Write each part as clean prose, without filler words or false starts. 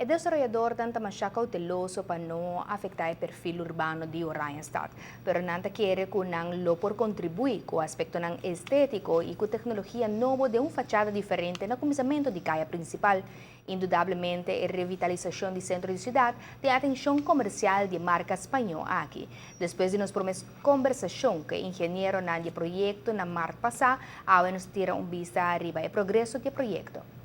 E desaroyadornan ta masha cauteloso pa no afecta e perfil urbano di Oranjestad, pero nan ta kere cu nan lo por contribui cu aspectonan estetico y cu tecnologia nobo di un fachada diferente na cuminsamento di caya principal. Indudablemente, e revitalisacion di centro di ciudad tin atencion comercial di marca Spaño aki. Despues di nos prome conversacion cu e ingenieronan di proyecto na maart pasa, awe nos ta tira un bista riba e progreso di e proyecto.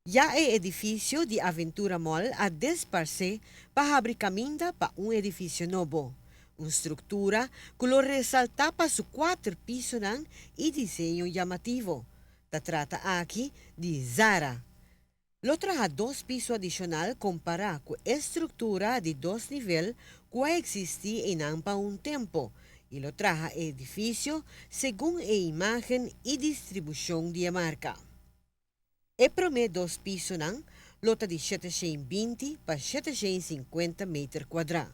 Ya e edificio di Aventura Mall a desparce pa habri caminda pa un edificio nobo. Un structura cu lo resalta pa su cuater pisonan y diseño yamativo. Ta trata aki di Zara. Lo traha dos piso adicional compara cu e structura di dos nivel cu a existi einan pa un tempo y lo traha e edificio segun e imagen y distribucion di e marca. E prome dos pisonan lo ta di 720 pa 750 meter cuadra.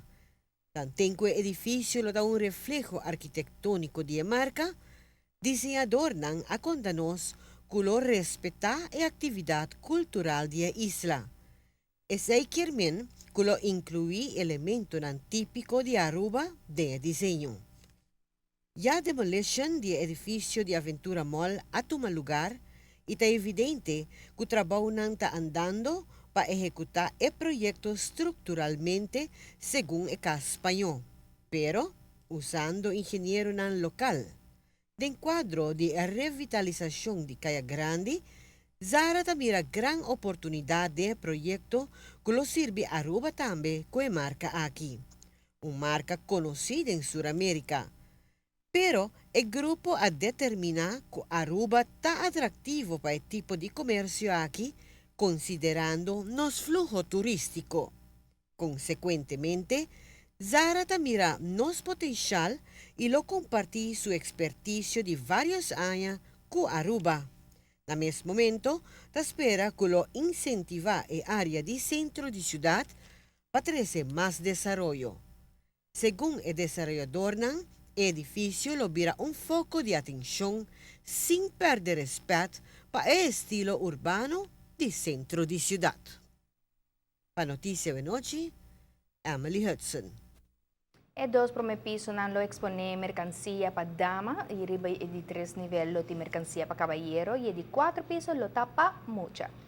Tanten cu e edificio lo ta un refleho arkitectonico di e marca, diseñadornan a conta nos cu lo respeta e actividad cultural di e isla. Esey kiermen cu lo inclui elementonan tipico di Aruba den diseño. Ya demolition di e edificio di Aventura Mall a tuma lugar y ta evidente cu trabounan ta andando pa ehecuta e proyecto structuralmente segun e cas Spaño, pero usando ingenieronan local. Den cuadro di revitalisacion di Caya Grandi, Zara ta mira gran oportunidad den e proyecto cu lo sirbi Aruba tambe cu e marca aki. Un marca conoci den Sur America. Pero e grupo a determina cu Aruba ta atractivo pa e tipo di comercio aki, considerando nos fluho turistico. Consecuentemente, Zara ta mira nos potencial y lo comparti su experticio di varios aña cu Aruba. Na mes momento, ta spera cu lo incentiva e area di centro di ciudad pa trece mas desaroyo. Segun e desaroyadornan, e edificio lo bira un foco di atencion sin perde respet pa e estilo urbano di centro di ciudad. Pa Noticia di Anochi, Emily Hudson. E dos prome pisonan lo expone mercancia pa dama y riba e di tres nivel lo tin mercancia pa cabayero y e di cuater piso lo ta pa mucha.